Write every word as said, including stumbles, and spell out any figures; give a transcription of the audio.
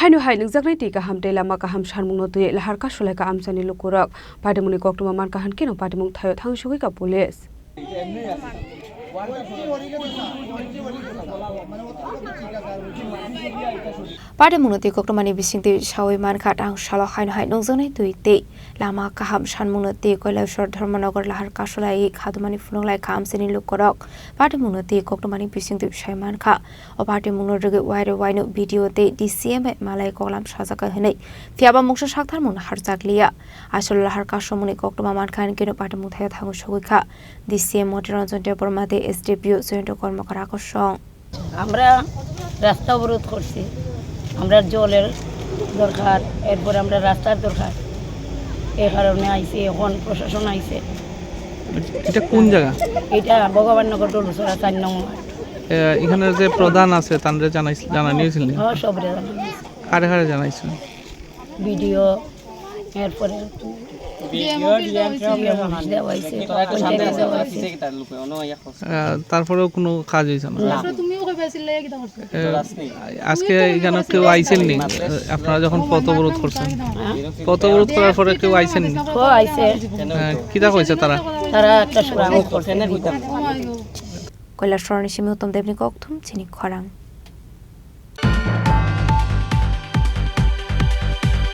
Haino hai nukjaknai twi kaham tei lama kaham sanmungno twiwi lahar kasolai kha amchaini lukurok. Patimungni koktwma mankha hwnkhe no patimung thaio thang sugwi kha police. Patimungno twi koktwmani bisingtwi sawi mankha tang salo haino hai nukjaknai twi tei lama kaham sanmungno twi Kailasor Dharmanagar lahar kasolai khadumani phunuk lai kha amchaini lukurok. Patimungno twi koktwmani bisingtwi sai mankha. O patimungno rwgwi waire waino B D O tei D C M bai malai koklam sajak kha hwnwi. Phiyaba mungsa saktharmungno harjak liya. Asol lahar kasomungni koktwma mankha hwnkhe no patimung thaio thangwi sogwi kha. D C M Moti Ranjan Debbarma tei S D P O Jayanta Karmakar akosong. আমরা রাস্তা অবরোধ করছি, আমরা জলের দরকার, এরপরে আমরা রাস্তার দরকার, এই কারণে আইছি। এখন প্রশাসন আইছে। এটা কোন জায়গা? এটা ভগবাননগর ডলুছড়া চার নং ওয়ার্ড। এ, এখানে যে প্রধান আছে, তানরে জানাইস-, জানানি হয়েছিল নি? হ্যাঁ, সবরে জানানি হয়েছে। কারে কারে জানাইছেন? বিডিও, এরপরে বিডিও, ডিএম অফিস দেওয়া হয়েছে, পঞ্চায়েত দেওয়া হয়েছে। আহ, তারপরেও কোনো কাজ হয়েছে না? না। আজকে এখানে কেউ আইছেন নি? আপনারা যখন পথ অবরোধ করছেন, পথ অবরোধ করার পরে কেউ আইছেন নি? ও আইছে। আহ, কিতা কইছে তারা? তারা একটা সুরাং করছে। Kailasor ni simi Uttom Debni kokthum chini khorang.